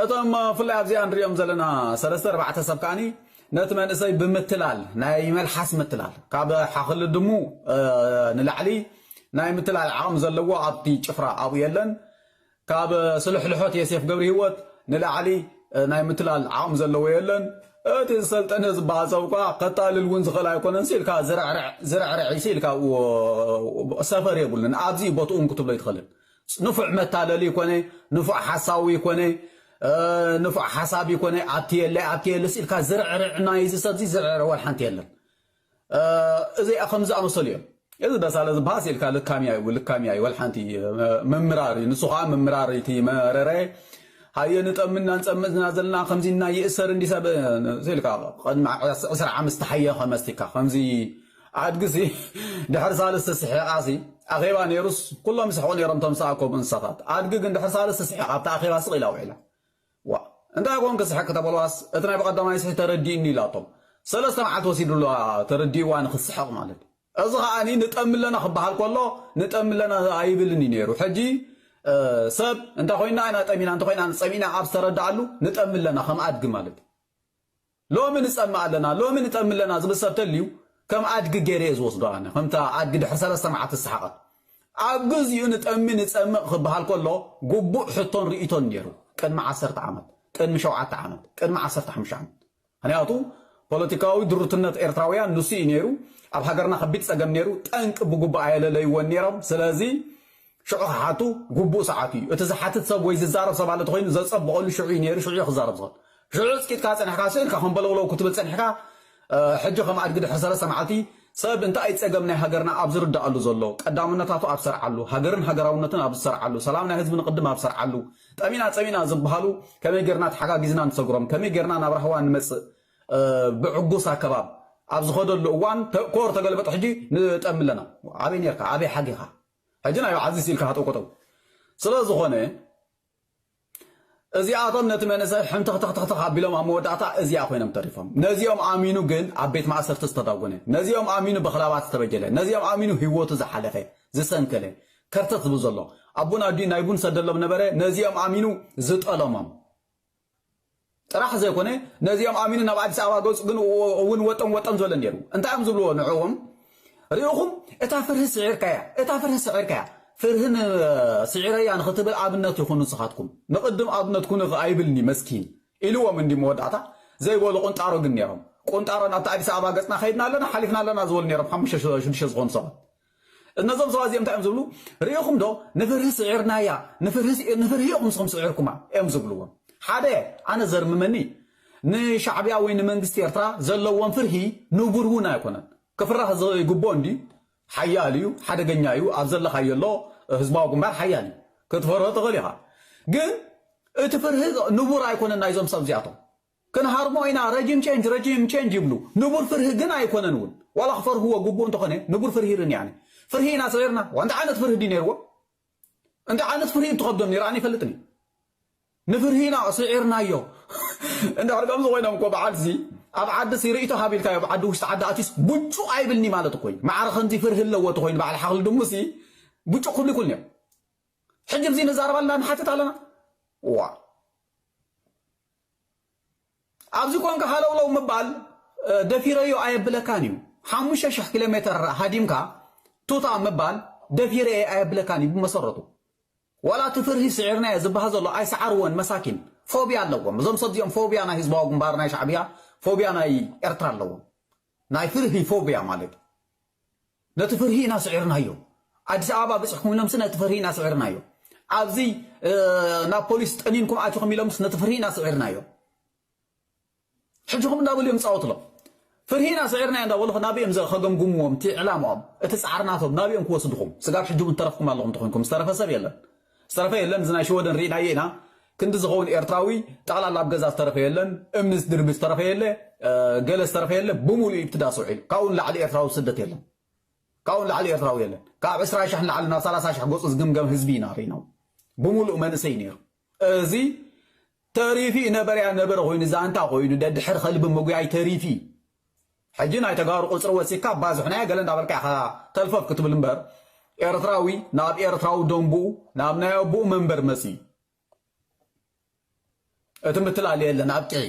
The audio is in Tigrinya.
እቶም ብፍላይ ኣብዚኣ ንሪኦም ዘለና ሰለስተ ኣርባዕተ ሰብ ከዓኒ ነቲ መንእሰይ ብምትላል፣ ናይ መልሓስ ምትላል፣ ካብ ሓኽሊ ድሙ ንላዕሊ ናይ ምትላል ዓቕሚ ዘለዎ ኣብቲ ጭፍራ ኣብኡ የለን። ካብ ስልሕልሖት የሴፍ ገብርሂወት ንላዕሊ ናይ ምትላል ዓቕሚ ዘለዎ የለን። እቲ ዝሰልጠነ ዝበሃል ሰብ እኳ ከታልል እውን ዝኽእል ኣይኮነን። ኢልካ ዝርዕርዕ ኢልካ ሰፈር የብሉን። ኣብዚ ቦትኡን ክትብሎ ይትኽእልን። ንፉዕ መታለሊ ይኮነ፣ ንፉዕ ሓሳዊ ይኮነ፣ ንፉዕ ሓሳብ ይኮነ፣ ኣብቲ የለ ኣብቲ የለ ኢልካ ዝርዕርዕ ናይ እዚ ሰብዚ ዝርዕርዕ ወላ ሓንቲ የለን። እዚኣ ከምዚ ኣመሰሉ እዮም። እዚ ደሳለ ዝበሃል ኢልካ ልካምያ እዩ፣ ልካምያ እዩ፣ ወላ ሓንቲ ምምራር እዩ። ንሱ ከዓ ምምራር እቲ መረረ ሃየ ንጠምና ንጸምእና ዘለና ከምዚ እና ይእሰር እንዲ ሰብ ኢልካ ቅድሚ ዕስራ ዓመት ዝተሓየኸ መስቲካ ከምዚ ኣድግሲ ድሕሪ ሳልስቲ ስሒቓሲ ኣኼባ ነይሩስ ኩሎም ይስሕቑ ነይሮም፣ እቶም ዝሰኣኮም እንስሳታት። ኣድጊ ግን ድሕሪ ሳልስቲ ስሒቓ ኣብታ ኣኼባ ስቕ ኢላ ውዒላ። ዋ እንታይ ኮን ክስሕቅ ከተበልዋስ እቲ ናይ ብቐዳማይ ስሒ ተረዲእኒ ኢላቶም። ሰለስተ መዓልቲ ወሲድሉ ተረዲእዋ ንክስሕቕ ማለት እዩ። እዚ ከዓኒ ንጠሚ ኣለና ክበሃል ከሎ ንጠሚ ኣለና ኣይብልን እዩ ነይሩ። ሕጂ ሰብ እንተ ኮይና ኢና ጠሚና እንተ ኮይና ጸሚና ኣብ ዝተረዳኣሉ ንጠሚ ኣለና ከም ኣድጊ ማለት እዩ። ሎሚ ንጸምእ ኣለና ሎሚ ንጠሚ ኣለና ዝብል ሰብ ተልዩ ከም ኣድጊ ገይረ እየ ዝወስዶ ኣነ። ከምታ ኣድጊ ድሕሪ ሰለስተ መዓልቲ ዝሰሓቐት ኣብ ግዚኡ ንጠሚ ንጸምእ ክበሃል ከሎ ግቡእ ሕቶን ርእይቶን ነይሩ። ቅድሚ ዓሰርተ ዓመት፣ ቅድሚ ሸውዓተ ዓመት፣ ቅድሚ ዓሰርተ ሓሙሽተ ዓመት። ምክንያቱ ፖለቲካዊ ድሩትነት ኤርትራውያን ንሱ እዩ ነይሩ። ኣብ ሃገርና ከቢድ ጸገም ነይሩ። ጠንቂ ብግቡእ ኣየለለይዎን ነይሮም። ስለዚ ሽዑ ክሓቱ ግቡእ ሰዓቱ እዩ። እቲ ዝሓትት ሰብ ወይ ዝዛረብ ሰብ ኣሎ ተኮይኑ ዘጸብቐሉ ሽዑ እዩ ነይሩ። ሽዑ እዩ ክዛረብ ዝኽእል። ሽዑ ጽቂጥካ ጸኒሕካ ስእልካ ከም በለውለው ክትብል ጸኒሕካ ሕጂ ከም ኣድጊ ድሕሪ ሰለስተ መዓልቲ ሰብ እንታይ ጸገም ናይ ሃገርና ኣብ ዝርዳኣሉ ዘሎ ቀዳምነታቱ ኣብ ሰርዓሉ ሃገርን ሃገራውነትን ኣብ ዝሰርዓሉ ሰላም ናይ ህዝቢ ንቅድም ኣብ ሰርዓሉ ጠሚና ጸሚና ዝበሃሉ ከመይ ጌርና ተሓጋጊዝና ንሰግሮም ከመይ ጌርና ናብ ራህዋ ንመጽእ ብዕጉስ ኣከባብ ኣብ ዝኸደሉ እዋን ኮር ተገልበጡ ሕጂ ንጠሚ ኣለና። ኣበይ ኔርካ ኣበይ ሓጊኻ ሕጂ ናይ በዓል እዚ ኢልካ ሃጠው ቀጠው ስለ ዝኾነ እዚኣቶም ነቲ መንእሰይ ሕምተኽተኽተኽተኽ ኣቢሎም ኣብ መወዳእታ እዚኣ ኮይኖም ተሪፎም። ነዚኦም ኣሚኑ ግን ኣብ ቤት ማእሰርቲ ዝተዳጎነ፣ ነዚኦም ኣሚኑ ብኽላባት ዝተበጀለ፣ ነዚኦም ኣሚኑ ህይወቱ ዝሓለፈ፣ ዝሰንከለ፣ ከርተት ዝብል ዘሎ ኣቦና ኣዲኡ ናይ ቡን ሰደሎም ነበረ። ነዚኦም ኣሚኑ ዝጠለሞም ጥራሕ ዘይኮነ ነዚኦም ኣሚኑ ናብ ኣዲስ ኣበባ ገጹ ግን እውን ወጠም ወጠም ዝበለ ነይሩ። እንታይ እዮም ዝብልዎ ንዕኦም ርኢኹም እታ ፍርሂ ስዒርካያ እታ ፍርሂ ስዒርካያ ፍርህን ስዒረያ ንኽትብል ኣብነት ይኹኑ ንስኻትኩም ንቕድም ኣብነት ኩኑ ኣይብልኒ መስኪን ኢልዎም እንዲ መወዳእታ ዘይበሉ ቁንጣሮ ግን ነይሮም። ቁንጣሮ ናብቲ ኣዲስ ኣበባ ገጽና ከይድና ኣለና ሓሊፍና ኣለና ዝበሉ ነይሮም ሓሙሽተ ሽዱሽተ ዝኾኑ ሰባት እነዞም ሰባት እዚኦም እንታይ እዮም ዝብሉ ርኢኹም ዶ ንፍርሂ ስዒርናያ ንፍርሂ ኢኹም ንስኹም ስዒርኩማ እዮም ዝብልዎም ሓደ ኣነ ዘርምመኒ ንሻዕብያ ወይ ንመንግስቲ ኤርትራ ዘለዎም ፍርሂ ንቡር እውን ኣይኮነን ክፍራህ ዝግቦ እንዲ ሓያል እዩ ሓደገኛ እዩ ኣብ ዘለኻዮ ኣሎ ህዝባዊ ግንባር ሓያል እዩ ክትፈርሆ ትኽእል ኢኻ ግን እቲ ፍርሂ ንቡር ኣይኮነን ናይዞም ሰብ እዚኣቶም ክንሃርሞ ኢና ረጂም ቼንጅ ረጂም ቼንጅ ይብሉ ንቡር ፍርሂ ግን ኣይኮነን እውን ዋላ ክፈርህዎ ግቡእ እንተኾነ ንቡር ፍርሂ ርን ያኒ ፍርሂ ኢና ስዒርና ዋንታ ዓይነት ፍርሂ ድዩ ነይርዎ እንታ ዓይነት ፍርሂ ትኸብዶም ነይሩ ኣነ ይፈልጥኒ ንፍርሂ ኢና ስዒርናዮ እንድሕር ከምዚ ኮይኖም እኮ በዓል ሲ ኣብ ዓዲ ሲ ርእይቶ ሃቢልካዮ ኣብ ዓዲ ውሽጢ ዓዲ ኣትዩስ ብጩ ኣይብልኒ ማለት እኮ እዩ ማዕረ ከምዚ ፍርሂ ኣለዎ ተኮይኑ በዓል ሓኽሊ ድሙ ሲ ብጩ ክብሉ ይኩል እዮም ሕጂ ብዚ ንዛረብ ኣለና ንሓትት ኣለና ዋ ኣብዚ ኮንካ ሃለውለው ምባል ደፊረዮ ኣየብለካን እዩ። ሓሙሽተ ሽሕ ኪሎ ሜተር ሃዲምካ ቱታ ምባል ደፊረየ ኣየብለካን እዩ ብመሰረቱ። ዋላ እቲ ፍርሂ ስዒርናዮ ዝበሃል ዘሎ ኣይሰዓርዎን መሳኪን። ፎብያ ኣለዎም። እዞም ሰብ እዚኦም ፎብያ ናይ ህዝባዊ ግንባር ናይ ሻዕብያ ፎብያ ናይ ኤርትራ ኣለዎም። ናይ ፍርሂ ፎብያ ማለት እዩ። ነቲ ፍርሂ ኢና ስዒርናዮ። ኣዲስ ኣበባ ብፅሕኩም ኢሎምስ ነቲ ፍርሂ ኢና ስዒርናዮ። ኣብዚ ናብ ፖሊስ ጠኒንኩም ኣቲኹም ኢሎምስ ነቲ ፍርሂ ኢና ስዒርናዮ። ሕጂ ኹም እንዳበሉ እዮም ፃወትሎም። ፍርሂ ኢና ስዒርናዮ እንዳበሉ ናበይ እዮም ከገምግምዎም እቲ ዕላምኦም እቲ ፃዕርናቶም ናበይ እዮም ክወስድኹም? ስጋብ ሕጂ እውን ተረፍኩም ኣለኹም ተኾንኩም ዝተረፈ ሰብ የለን። ዝተረፈ የለን እዚ ናይ ሽወደን ርኢናዮ ኢና። ክንዲ ዝኸውን ኤርትራዊ ጠቕላላ ኣብ ገዛ ዝተረፈ የለን። እምኒ ድርቢ ዝተረፈ የለ፣ ገለ ዝተረፈ የለ፣ ብሙሉእ ኢብትዳስ ውዒሉ። ካብኡ ንላዕሊ ኤርትራዊ ኣብ ስደት የለን። ካብኡ ንላዕሊ ኤርትራዊ የለን። ካብ ዕስራ ሽሕ ንላዕሊ ናብ ሰላሳ ሽሕ ገጹ ዝግምገም ህዝቢ ኢና ርኢና። ብሙሉእ መንእሰይ ነይሩ። እዚ ተሪፊ ነበረያ ነበረ ኮይኑ ዛንታ ኮይኑ ደድሕር ከልቢ ምጉያይ ተሪፊ። ሕጂ ናይ ተጋሩ ቁጽሪ ወሲካ ባዝሕናያ ገለ እንዳበልካ ኢኻ ተልፈፍ ክትብል እምበር ኤርትራዊ ናብ ኤርትራዊ ደንቡኡ ናብ ናይ ኣቦኡ መንበር መጽዩ። እቲ ምትላል የለን ኣብቂዒ።